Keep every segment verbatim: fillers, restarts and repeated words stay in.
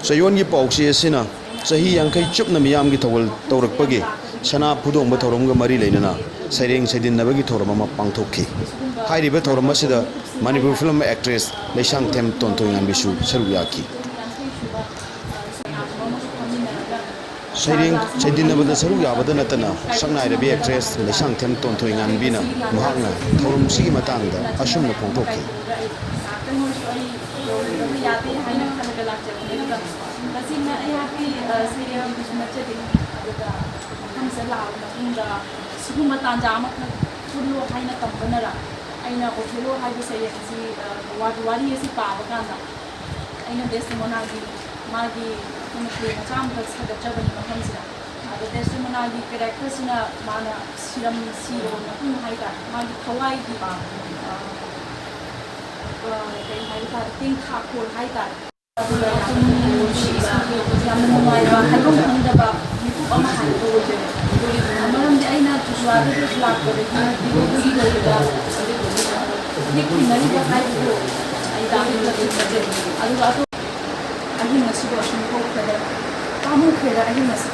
ꯆꯌꯣꯜꯒꯤ ꯄꯥꯎꯆꯦ ꯑꯁꯤꯅ ꯆꯍꯤ ꯌꯥꯡꯈꯩ ꯆꯨꯞꯅ ꯃꯤꯌꯥꯝꯒꯤ ꯊꯧꯒꯜ ꯇꯧꯔꯛꯄꯒꯤ ꯁꯅꯥ ꯐꯨꯗꯣꯡꯕ ꯊꯧꯔꯝꯒ ꯃꯔꯤ ꯂꯩꯅꯅ ꯁꯩꯔꯦꯡ ꯁꯩꯗꯤꯟꯅꯕꯒꯤ ꯊꯧꯔꯝ ꯑꯃ ꯄꯥꯡꯊꯣꯛꯈꯤ꯫ ꯍꯥꯏꯔꯤꯕ ꯊꯧꯔꯝ ꯑꯁꯤꯗ ꯃꯅꯤꯄꯨꯔ ꯐꯤꯂꯝ ꯑꯦꯛꯇ꯭ꯔꯦꯁ ꯂꯩꯁꯥꯡꯊꯦꯝ ꯇꯣꯟꯊꯣꯏꯉꯥꯟꯕꯤꯁꯨ ꯁꯔꯨꯛ ꯌꯥꯈꯤ꯫ ꯁꯩꯔꯦꯡ ꯁꯩꯗꯤꯟꯅꯕꯗ ꯁꯔꯨꯛ ꯌꯥꯕꯗ ꯅꯠꯇꯅ ꯁꯛꯅꯥꯏꯔꯕꯤ ꯑꯦꯛꯇ꯭ꯔꯦꯁ ꯂꯩꯁꯥꯡꯊꯦꯝ ꯇꯣꯟꯊꯣꯏꯉꯥꯟꯕꯤꯅ ꯃꯍꯥꯛꯅ ꯊꯧꯔꯝꯁꯤꯒꯤ ꯃꯇꯥꯡꯗ ꯑꯁꯨꯝꯅ ꯐꯣꯡꯗꯣꯛꯈꯤ꯫ ꯉꯥꯛꯇꯪ ꯑꯣꯏꯔꯁꯨ ꯑꯩ ꯌꯧꯗꯕ ꯌꯥꯗꯦ ꯍꯥꯏꯅ ꯈꯜꯂꯒ ꯂꯥꯛꯆꯕꯅꯦ꯫ ꯑꯗꯨꯒ ꯇꯁꯦꯡꯅ ꯑꯩꯍꯥꯛꯇꯤ, ꯑ, ꯁꯩꯔꯦꯡ ꯑꯃꯁꯨ ꯅꯠꯆꯗꯦ꯫ ꯑꯗꯨꯒ ꯃꯐꯝꯁꯤꯗ ꯂꯥꯛꯑꯕ ꯃꯇꯨꯡꯗ ꯁꯤꯒꯨꯝꯕ ꯇꯥꯟꯖꯥ ꯑꯃꯈꯛ ꯄꯨꯜꯂꯣ ꯍꯥꯏꯅ ꯇꯝꯕꯅꯔ, ꯑꯩꯅ ꯑꯣꯊꯦꯂꯣ ꯍꯥꯏꯕ ꯁꯩꯔꯦꯡ ꯑꯁꯤ, ꯑ, ꯋꯥ-, ꯋꯥꯔꯤ ꯑꯁꯤ ꯄꯥꯕ ꯀꯥꯟꯗ ꯑꯩꯅ ꯗꯦꯁꯗꯦꯃꯣꯅꯥꯒꯤ ꯃꯥꯒꯤ ꯑꯩꯈꯣꯏꯅ ꯄ꯭ꯂꯦ ꯃꯆꯥ ꯑꯃꯈꯛ ꯁꯥꯒꯠꯆꯕꯅꯤ ꯃꯐꯝꯁꯤꯗ꯫ ꯑꯗ ꯗꯦꯁꯗꯦꯃꯣꯅꯥꯒꯤ ꯀꯦꯔꯦꯛꯇꯔꯁꯤꯅ ꯃꯥꯅ ꯁꯤꯔꯝ-, ꯁꯤꯔꯕ ꯃꯇꯨꯡ ꯍꯥꯏꯇꯥꯔꯦ, ꯃꯥꯒꯤ ꯊꯋꯥꯏꯒꯤ, ꯑ, ꯑ, ꯀꯩ ꯍꯥꯏꯕ ꯇꯥꯔꯦ, ꯇꯦꯡꯊꯥꯈꯣꯜ ꯍꯥꯏꯇꯥꯔꯦ꯫ ꯑꯗꯨꯒ ꯑꯗꯨꯝ ꯌꯥꯝꯅ ꯅꯨꯡꯉꯥꯏꯕ, ꯍꯥꯏꯐꯝ ꯈꯪꯗꯕ ꯃꯤꯀꯨꯞ ꯑꯃ ꯍꯥꯏꯕꯗꯣ ꯑꯣꯏꯖꯔꯦ꯫ ꯃꯔꯝꯗꯤ ꯑꯩꯅ ꯇ꯭ꯔꯤꯄꯨꯔꯥꯗ ꯂꯥꯛꯄꯗꯒꯤ ꯁꯤꯗꯩꯗ ꯍꯧꯖꯤꯛ ꯊꯦꯡꯅꯔꯤꯕ ꯍꯥꯏꯕꯗꯨ ꯑꯩ ꯇꯥꯛꯄꯤꯕ ꯂꯩꯖꯗꯦ꯫ ꯑꯗꯨꯒ ꯑꯇꯣꯞꯄ ꯑꯍꯤꯡ ꯑꯁꯤꯕꯨ ꯑꯁꯨꯝ ꯊꯣꯛꯈ꯭ꯔꯦ꯫ ꯄꯥꯝꯃꯨꯈ꯭ꯔꯦꯗ ꯑꯍꯤꯡ ꯑꯁꯤ꯫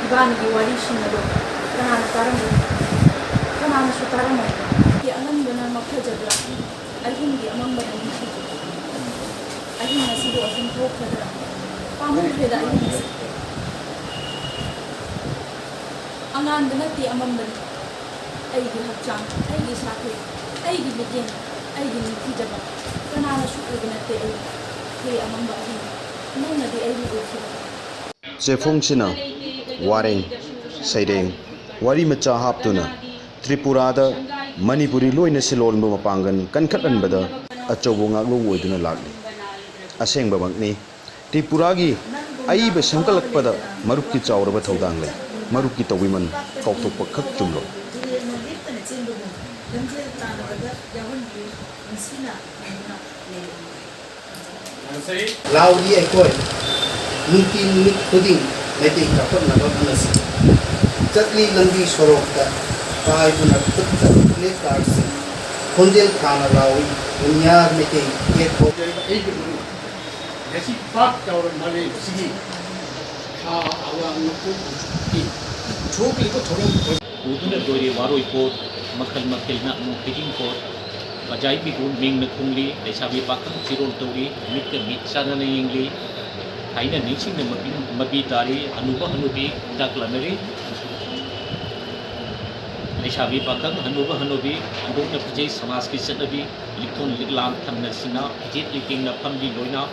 ꯏꯕꯥꯅꯤꯒꯤ ꯋꯥꯔꯤꯁꯤꯡ ꯑꯗꯣ ꯀꯅꯥꯅ ꯇꯥꯔꯝꯒꯅꯤ? ꯀꯅꯥꯅꯁꯨ ꯇꯥꯔꯝꯃꯣꯏ꯫ ꯑꯉꯟꯕꯅ ꯃꯝꯈ꯭ꯔꯖꯕ꯭ꯔꯥ? ꯑꯍꯤꯡꯒꯤ ꯑꯃꯝꯕꯅ ꯅꯤꯡꯊꯤꯖꯕ꯭ꯔꯥ? ꯑꯍꯤꯡ ꯑꯁꯤꯕꯨ ꯑꯁꯨꯝ ꯊꯣꯛꯈ꯭ꯔꯗ꯭ꯔꯥ? ꯄꯥꯝꯃꯨꯈ꯭ꯔꯦꯗ ꯑꯍꯤꯡ ꯑꯁꯤ꯫ ꯑꯉꯥꯟꯕ ꯅꯠꯇꯦ, ꯑꯃꯝꯕꯅꯤ꯫ ꯑꯩꯒꯤ ꯍꯛꯆꯥꯡ, ꯑꯩꯒꯤ ꯁꯥꯊꯤ, ꯑꯩꯒꯤ ꯃꯤꯠꯌꯦꯡ, ꯑꯩꯒꯤ ꯅꯤꯡꯊꯤꯖꯕ, ꯀꯅꯥꯅꯁꯨ ꯎꯕ ꯅꯠꯇꯦ ꯑꯩ꯫ ꯍꯦ ꯑꯃꯝꯕ ꯑꯍꯤꯡ, ꯅꯪꯅꯗꯤ ꯑꯩꯕꯨ ꯎꯈꯤꯕ? ꯆꯦꯐꯣꯡꯁꯤꯅ ꯋꯥꯔꯦꯡ, ꯁꯩꯔꯦꯡ, ꯋꯥꯔꯤ ꯃꯆꯥ ꯍꯥꯞꯇꯨꯅ ꯇ꯭ꯔꯤꯄꯨꯔꯥꯗ ꯃꯅꯤꯄꯨꯔꯤ ꯂꯣꯏꯅ ꯁꯤꯂꯣꯟꯕ ꯃꯄꯥꯡꯒꯜ ꯀꯟꯈꯠꯍꯟꯕꯗ ꯑꯆꯧꯕ ꯉꯥꯛꯂꯧ ꯑꯣꯏꯗꯨꯅ ꯂꯥꯛꯂꯤ꯫ ꯑꯁꯦꯡꯕꯃꯛꯅꯤ, ꯇ꯭ꯔꯤꯄꯨꯔꯥꯒꯤ ꯑꯏꯕ ꯁꯦꯝꯒꯠꯂꯛꯄꯗ ꯃꯔꯨꯞꯀꯤ ꯆꯥꯎꯔꯕ ꯊꯧꯗꯥꯡ ꯂꯩ꯫ ꯃꯔꯨꯞꯀꯤ ꯇꯧꯕꯤꯃꯜ ꯀꯥꯎꯊꯣꯛꯄ ꯈꯛ ꯆꯨꯝꯂꯣꯏ꯫ ꯇꯨꯔꯦꯜꯅ ꯂꯦꯞꯇꯅ ꯆꯦꯟꯕꯒꯨꯝ ꯂꯝꯖꯦꯜ ꯇꯥꯟꯅꯕꯗ ꯌꯥꯎꯍꯟꯕꯤꯌꯨ, ꯅꯨꯡꯁꯤꯅ ꯊꯝꯗꯨꯅ ꯂꯩꯔꯕꯅꯤ꯫ ꯂꯥꯎꯔꯤ ꯑꯩꯈꯣꯏ, ꯅꯨꯡꯇꯤ ꯅꯨꯃꯤꯠ ꯈꯨꯗꯤꯡ ꯃꯩꯇꯩ ꯆꯥꯎꯈꯠꯅꯕ ꯍꯣꯠꯅꯁꯤ꯫ ꯆꯠꯂꯤ ꯂꯝꯕꯤ ꯁꯣꯔꯣꯛꯇ ꯄꯥꯏꯗꯨꯅ ꯈꯨꯠꯇ ꯄ꯭ꯂꯦ ꯀꯥꯔꯗꯁꯤꯡ, ꯈꯣꯟꯖꯦꯜ ꯊꯥꯅ ꯂꯥꯎꯏ, ꯎꯅꯤꯌꯥꯔ ꯃꯩꯇꯩ ꯌꯦꯛꯄ꯫ ꯑꯩꯒꯤ ꯃꯔꯨꯞ ꯉꯁꯤ ꯄꯥꯛ ꯆꯥꯎꯔꯕ ꯃꯥꯂꯦꯝ ꯑꯁꯤꯒꯤ ꯊꯥ ꯑꯋꯥꯡ ꯅꯣꯡꯄꯣꯛꯀꯤ ꯊꯣꯛꯂꯤꯕ ꯊꯧꯔꯝ ꯎꯗꯨꯅ ꯂꯣꯏꯔꯦ ꯋꯥꯔꯣꯏ ꯄꯣꯠ, ꯃꯈꯜ ꯃꯊꯦꯜꯅ ꯑꯃꯨꯛ ꯍꯩꯖꯤꯡ ꯄꯣꯠ꯫ ꯃꯖꯥꯏ ꯃꯤꯒꯨꯟ ꯃꯤꯡꯅ ꯈꯨꯝꯂꯤ, ꯂꯩꯁꯥꯕꯤ ꯄꯥꯈꯪ ꯐꯤꯔꯣꯜ ꯇꯧꯔꯤ, ꯃꯤꯠꯀ ꯃꯤꯠ ꯆꯥꯟꯅꯅ ꯌꯦꯡꯂꯤ꯫ ꯊꯥꯏꯅ ꯅꯤꯡꯁꯤꯡꯅ ꯃꯄꯤ, ꯃꯄꯤ ꯇꯥꯔꯤ, ꯍꯅꯨꯕ ꯍꯅꯨꯕꯤ ꯍꯤꯗꯥꯛ ꯂꯥꯟꯅꯔꯤ꯫ ꯂꯩꯁꯥꯕꯤ ꯄꯥꯈꯪ ꯍꯅꯨꯕ ꯍꯅꯨꯕꯤ ꯍꯟꯗꯣꯛꯅ ꯐꯖꯩ ꯁꯃꯥꯖꯀꯤ ꯆꯠꯅꯕꯤ꯫ ꯂꯤꯛꯊꯣꯟ ꯂꯤꯛꯂꯥꯡ ꯊꯝꯅ ꯁꯤꯟꯅ ꯐꯤꯖꯦꯠ ꯂꯩꯇꯦꯡꯅ ꯐꯝꯂꯤ ꯂꯣꯏꯅ꯫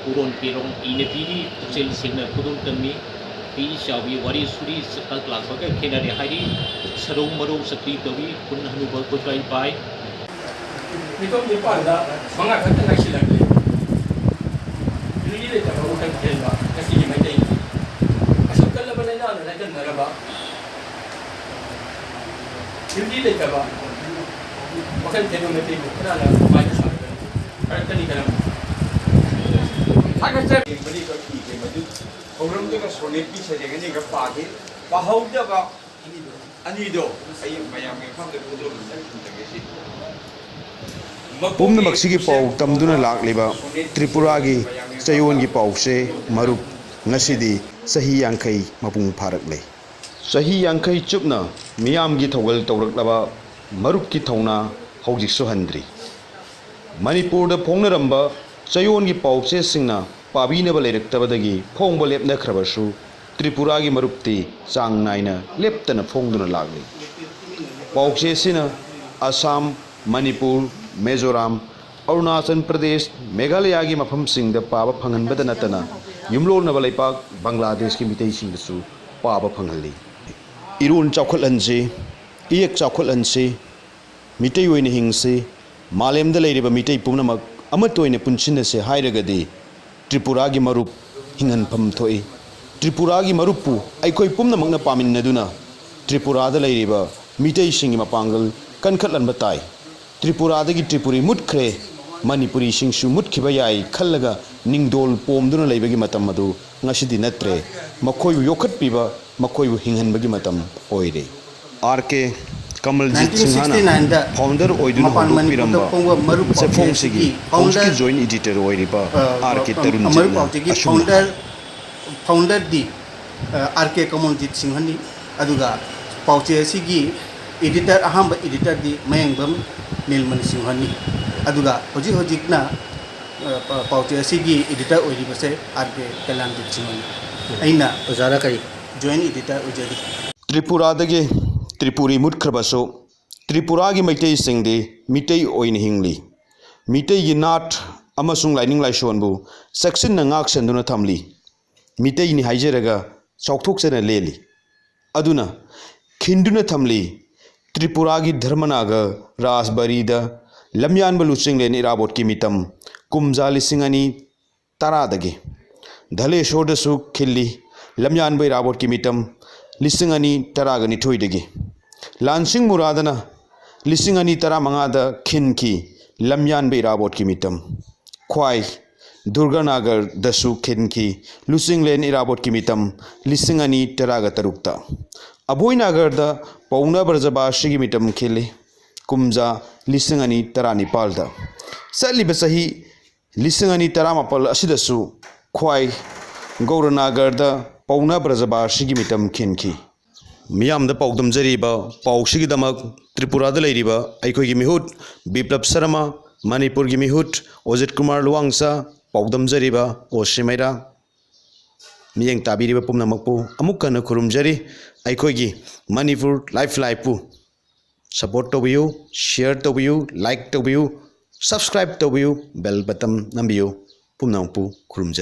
ꯎꯔꯣꯟ ꯄꯦꯔꯣꯟ ꯏꯅ ꯄꯤꯔꯤ ꯄꯨꯛꯆꯦꯜ ꯁꯦꯡꯅ ꯈꯨꯗꯣꯜ ꯇꯝꯃꯤ꯫ ꯄꯤ ꯆꯥꯎꯕꯤ ꯋꯥꯔꯤ ꯁꯨꯔꯤ ꯆꯠꯄ ꯂꯥꯛꯄꯒ ꯈꯦꯠꯅꯔꯦ ꯍꯥꯏꯔꯤ꯫ ꯁꯔꯧ ꯃꯔꯧ ꯆꯀ꯭ꯔꯤ ꯇꯧꯏ ꯈꯨꯟ ꯍꯅꯨꯕ ꯒꯨꯠ ꯕꯥꯏ ꯕꯥꯏ꯫ ꯃꯤꯇꯣꯞ ꯅꯤꯄꯥꯟꯗ ꯃꯉꯥ ꯈꯛꯇ ꯉꯥꯏꯁꯤꯜꯂꯛꯂꯦ꯫ ꯌꯨꯝꯕꯤ ꯂꯩꯇꯕ ꯋꯥꯈꯜ ꯊꯦꯟꯕ ꯉꯁꯤꯒꯤ ꯃꯩꯇꯩ꯫ ꯑꯁꯨꯛ ꯀꯜꯂꯕ ꯂꯥꯏꯅꯥꯅ ꯂꯥꯏꯀꯠꯅꯔꯕ ꯌꯨꯝꯕꯤ ꯂꯩꯇꯕ ꯋꯥꯈꯜ ꯊꯦꯟꯕ ꯃꯩꯇꯩꯕꯨ ꯀꯅꯥꯅ ꯃꯥꯏꯗ ꯁꯥꯒꯗꯕꯅꯣ? ꯐꯔꯛꯇꯅꯤ ꯀꯔꯝꯕ? ꯊꯥꯒꯠꯆꯔꯤ꯫ ꯃꯔꯤꯈꯛ ꯏꯒꯦ꯫ ꯃꯗꯨ ꯊꯧꯔꯝꯗꯨꯒ ꯁꯣꯅꯦꯠꯀꯤ ꯁꯩꯔꯦꯡ ꯑꯅꯤꯈꯛ ꯄꯥꯒꯦ꯫ ꯄꯥꯍꯧꯗꯕ ꯑꯅꯤꯗꯣ ꯑꯩ ꯃꯌꯥꯝꯒꯤ ꯃꯐꯝꯗ ꯐꯣꯡꯗꯣꯛꯅ ꯆꯠꯈꯤꯗ꯭ꯔꯒꯦ ꯁꯤ꯫ ꯄꯨꯝꯅꯃꯛꯁꯤꯒꯤ ꯄꯥꯎ ꯇꯝꯗꯨꯅ ꯂꯥꯛꯂꯤꯕ ꯇ꯭ꯔꯤꯄꯨꯔꯥꯒꯤ ꯆꯌꯣꯜꯒꯤ ꯄꯥꯎꯆꯦ ꯃꯔꯨꯞ ꯉꯁꯤꯗꯤ ꯆꯍꯤ ꯌꯥꯡꯈꯩ ꯃꯄꯨꯡ ꯐꯥꯔꯛꯂꯦ꯫ ꯆꯍꯤ ꯌꯥꯡꯈꯩ ꯆꯨꯞꯅ ꯃꯤꯌꯥꯝꯒꯤ ꯊꯧꯒꯜ ꯇꯧꯔꯛꯂꯕ ꯃꯔꯨꯞꯀꯤ ꯊꯧꯅꯥ ꯍꯧꯖꯤꯛꯁꯨ ꯍꯟꯗ꯭ꯔꯤ꯫ ꯃꯅꯤꯄꯨꯔꯗ ꯐꯣꯡꯅꯔꯝꯕ ꯆꯌꯣꯜꯒꯤ ꯄꯥꯎꯆꯦꯁꯤꯡꯅ ꯄꯥꯕꯤꯅꯕ ꯂꯩꯔꯛꯇꯕꯗꯒꯤ ꯐꯣꯡꯕ ꯂꯦꯞꯅꯈ꯭ꯔꯕꯁꯨ, ꯇ꯭ꯔꯤꯄꯨꯔꯥꯒꯤ ꯃꯔꯨꯞꯇꯤ ꯆꯥꯡ ꯅꯥꯏꯅ ꯂꯦꯞꯇꯅ ꯐꯣꯡꯗꯨꯅ ꯂꯥꯛꯂꯤ꯫ ꯄꯥꯎꯆꯦꯁꯤꯅ ꯑꯁꯥꯝ, ꯃꯅꯤꯄꯨꯔ, ꯃꯤꯖꯣꯔꯥꯝ, ꯑꯔꯨꯅꯥꯆꯜ ꯄ꯭ꯔꯗꯦꯁ, ꯃꯦꯘꯥꯂꯌꯥꯒꯤ ꯃꯐꯝꯁꯤꯡꯗ ꯄꯥꯕ ꯐꯪꯍꯟꯕꯗ ꯅꯠꯇꯅ, ꯌꯨꯝꯂꯣꯟꯅꯕ ꯂꯩꯄꯥꯛ ꯕꯪꯒ꯭ꯂꯥꯗꯦꯁꯀꯤ ꯃꯤꯇꯩꯁꯤꯡꯗꯁꯨ ꯄꯥꯕ ꯐꯪꯍꯜꯂꯤ꯫ ꯏꯔꯣꯟ ꯆꯥꯎꯈꯠꯍꯟꯁꯤ, ꯏꯌꯦꯛ ꯆꯥꯎꯈꯠꯍꯟꯁꯤ, ꯃꯤꯇꯩ ꯑꯣꯏꯅ ꯍꯤꯡꯁꯤ, ꯃꯥꯂꯦꯝꯗ ꯂꯩꯔꯤꯕ ꯃꯤꯇꯩ ꯄꯨꯝꯅꯃꯛ ꯑꯃꯠꯇ ꯑꯣꯏꯅ ꯄꯨꯟꯁꯤꯟꯅꯁꯤ ꯍꯥꯏꯔꯒꯗꯤ, ꯇ꯭ꯔꯤꯄꯨꯔꯥꯒꯤ ꯃꯔꯨꯞ ꯍꯤꯡꯍꯟꯐꯝ ꯊꯣꯛꯏ꯫ ꯇ꯭ꯔꯤꯄꯨꯔꯥꯒꯤ ꯃꯔꯨꯞꯄꯨ ꯑꯩꯈꯣꯏ ꯄꯨꯝꯅꯃꯛꯅ ꯄꯥꯃꯤꯟꯅꯗꯨꯅ ꯇ꯭ꯔꯤꯄꯨꯔꯥꯗ ꯂꯩꯔꯤꯕ ꯃꯤꯇꯩꯁꯤꯡꯒꯤ ꯃꯄꯥꯡꯒꯜ ꯀꯟꯈꯠꯍꯟꯕ ꯇꯥꯏ꯫ ꯇ꯭ꯔꯤꯄꯨꯔꯥꯗꯒꯤ ꯇ꯭ꯔꯤꯄꯨꯔꯤ ꯃꯨꯠꯈ꯭ꯔꯦ, ꯃꯅꯤꯄꯨꯔꯤꯁꯤꯡꯁꯨ ꯃꯨꯠꯈꯤꯕ ꯌꯥꯏ ꯈꯜꯂꯒ ꯅꯤꯡꯗꯣꯜ ꯄꯣꯝꯗꯨꯅ ꯂꯩꯕꯒꯤ ꯃꯇꯝ ꯑꯗꯨ ꯉꯁꯤꯗꯤ ꯅꯠꯇ꯭ꯔꯦ꯫ ꯃꯈꯣꯏꯕꯨ ꯌꯣꯛꯈꯠꯄꯤꯕ, ꯃꯈꯣꯏꯕꯨ ꯍꯤꯡꯍꯟꯕꯒꯤ ꯃꯇꯝ ꯑꯣꯏꯔꯦ꯫ ꯑꯥꯔ ꯀꯦ ꯀꯃꯜꯖꯤꯠ ꯁꯤꯡꯍꯅ ꯐꯥꯎꯟꯗꯔ ꯑꯣꯏꯗꯨꯅ ꯍꯧꯗꯣꯛꯄꯤꯔꯝꯕ ꯆꯦꯐꯣꯡꯁꯤꯒꯤ ꯍꯧꯖꯤꯛꯀꯤ ꯖꯣꯏꯟ ꯏꯗꯤꯇꯔ ꯑꯣꯏꯔꯤꯕ ꯑꯥꯔ ꯀꯦ ꯇꯔꯨꯟꯖꯤꯠꯅ ꯑꯁꯨꯝꯅ ꯍꯥꯏ꯫ ꯐꯥꯎꯟꯗꯔꯗꯤ ꯑꯥꯔ ꯀꯦ ꯀꯃꯜꯖꯤꯠ ꯁꯤꯡꯍꯅꯤ꯫ ꯑꯗꯨꯒ ꯄꯥꯎꯆꯦ ꯑꯁꯤꯒꯤ ꯏꯗꯤꯇꯔ, ꯑꯍꯥꯟꯕ ꯏꯗꯤꯇꯔꯗꯤ ꯃꯌꯦꯡꯕꯝ ꯅꯤꯜꯃꯅꯤ ꯁꯤꯡꯍꯅꯤ꯫ ꯑꯗꯨꯒ ꯍꯧꯖꯤꯛ ꯍꯧꯖꯤꯛꯅ ꯄꯥꯎꯆꯦ ꯑꯁꯤꯒꯤ ꯏꯗꯤꯇꯔ ꯑꯣꯏꯔꯤꯕꯁꯦ ꯑꯥꯔ ꯀꯦ ꯀꯂꯥꯝꯖꯤꯠ ꯁꯤꯡꯍꯅꯤ꯫ ꯑꯩꯅ ꯑꯣꯖꯥꯅ ꯀꯔꯤ ꯖꯣꯏꯟ ꯏꯗꯤꯇꯔ ꯑꯣꯏꯖꯔꯤ꯫ ꯇ꯭ꯔꯤꯄꯨꯔꯥꯗꯒꯤ ꯇ꯭ꯔꯤꯄꯨꯔꯤ ꯃꯨꯠꯈ꯭ꯔꯕꯁꯨ ꯇ꯭ꯔꯤꯄꯨꯔꯥꯒꯤ ꯃꯩꯇꯩꯁꯤꯡꯗꯤ ꯃꯤꯇꯩ ꯑꯣꯏꯅ ꯍꯤꯡꯂꯤ꯫ ꯃꯤꯇꯩꯒꯤ ꯅꯥꯠ ꯑꯃꯁꯨꯡ ꯂꯥꯏꯅꯤꯡ ꯂꯥꯏꯁꯣꯟꯕꯨ ꯆꯦꯛꯁꯤꯟꯅ ꯉꯥꯛ ꯁꯦꯟꯗꯨꯅ ꯊꯝꯂꯤ꯫ ꯃꯤꯇꯩꯅꯤ ꯍꯥꯏꯖꯔꯒ ꯆꯥꯎꯊꯣꯛꯆꯅ ꯂꯦꯜꯂꯤ꯫ ꯑꯗꯨꯅ ꯈꯤꯟꯗꯨꯅ ꯊꯝꯂꯤ꯫ ꯇ꯭ꯔꯤꯄꯨꯔꯥꯒꯤ ꯙꯔꯃꯅꯥꯒ ꯔꯥꯖꯕꯥꯔꯤꯗ ꯂꯝꯌꯥꯟꯕ ꯂꯨꯆꯤꯡꯂꯦꯟ ꯏꯔꯥꯕꯣꯠꯀꯤ ꯃꯤꯇꯝ ꯀꯨꯝꯖꯥ ꯂꯤꯁꯤꯡ ꯑꯅꯤ ꯇꯔꯥꯗꯒꯤ꯫ ꯙꯂꯦꯁꯣꯔꯗꯁꯨ ꯈꯤꯜꯂꯤ꯫ ꯂꯝꯌꯥꯟꯕ ꯏꯔꯥꯕꯣꯠꯀꯤ ꯃꯤꯇꯝ ꯂꯤꯁꯤꯡ ꯑꯅꯤ ꯇꯔꯥꯒ ꯅꯤꯊꯣꯏꯗꯒꯤ꯫ ꯂꯥꯟꯁꯤꯡ ꯃꯨꯔꯥꯗꯅ ꯂꯤꯁꯤꯡ ꯑꯅꯤ ꯇꯔꯥꯃꯉꯥꯗ ꯈꯤꯟꯈꯤ꯫ ꯂꯝꯌꯥꯟꯕ ꯏꯔꯥꯕꯣꯠꯀꯤ ꯃꯤꯇꯝ ꯈ꯭ꯋꯥꯏ ꯗꯨꯔꯒꯅꯥꯒꯔꯗꯁꯨ ꯈꯤꯟꯈꯤ꯫ ꯂꯨꯆꯤꯡꯂꯦꯟ ꯏꯔꯥꯕꯣꯠꯀꯤ ꯃꯤꯇꯝ ꯂꯤꯁꯤꯡ ꯑꯅꯤ ꯇꯔꯥꯒ ꯇꯔꯨꯛꯇ꯫ ꯑꯕꯣꯏꯅꯥꯒꯔꯗ ꯄꯧꯅ ꯕ꯭ꯔꯖꯕꯥꯁꯤꯒꯤ ꯃꯤꯇꯝ ꯈꯤꯜꯂꯤ꯫ ꯀꯨꯝꯖꯥ ꯂꯤꯁꯤꯡ ꯑꯅꯤ ꯇꯔꯥꯅꯤꯄꯥꯜꯗ꯫ ꯆꯠꯂꯤꯕ ꯆꯍꯤ ꯂꯤꯁꯤꯡ ꯑꯅꯤ ꯇꯔꯥꯃꯥꯄꯜ ꯑꯁꯤꯗꯁꯨ ꯈ꯭ꯋꯥꯏ ꯒꯧꯔꯅꯥꯒꯔꯗ ꯄꯧꯅ ꯕ꯭ꯔꯖꯕꯥꯁꯤꯒꯤ ꯃꯤꯇꯝ ꯈꯤꯟꯈꯤ꯫ ꯃꯤꯌꯥꯝꯗ ꯄꯥꯎꯗꯝꯖꯔꯤꯕ ꯄꯥꯎꯁꯤꯒꯤꯗꯃꯛ ꯇ꯭ꯔꯤꯄꯨꯔꯥꯗ ꯂꯩꯔꯤꯕ ꯑꯩꯈꯣꯏꯒꯤ ꯃꯤꯍꯨꯠ ꯕꯤꯄ꯭ꯂꯕ ꯁꯔꯃ, ꯃꯅꯤꯄꯨꯔꯒꯤ ꯃꯤꯍꯨꯠ ꯑꯣꯖꯤꯠ ꯀꯨꯃꯥꯔ ꯂꯨꯋꯥꯡꯁꯥ, ꯄꯥꯎꯗꯝꯖꯔꯤꯕ ꯑꯣ ꯁꯤꯃꯩꯔꯥ, ꯃꯤꯠꯌꯦꯡ ꯇꯥꯕꯤꯔꯤꯕ ꯄꯨꯝꯅꯃꯛꯄꯨ ꯑꯃꯨꯛ ꯍꯟꯅ ꯈꯨꯔꯨꯝꯖꯔꯤ꯫ ꯑꯩꯈꯣꯏꯒꯤ ꯃꯅꯤꯄꯨꯔ ꯂꯥꯏꯐ ꯂꯥꯏꯐꯄꯨ ꯁꯄꯣꯔꯠ ꯇꯧꯕꯤꯌꯨ, ꯁꯤꯌꯔ ꯇꯧꯕꯤꯌꯨ, ꯂꯥꯏꯛ ꯇꯧꯕꯤꯌꯨ, ꯁꯕꯁꯀ꯭ꯔꯥꯏꯕ ꯇꯧꯕꯤꯌꯨ, ꯕꯦꯜ ꯕꯇꯟ ꯅꯝꯕꯤꯌꯨ꯫ ꯄꯨꯝꯅꯃꯛꯄꯨ ꯈꯨꯔꯨꯝꯖꯔꯤ꯫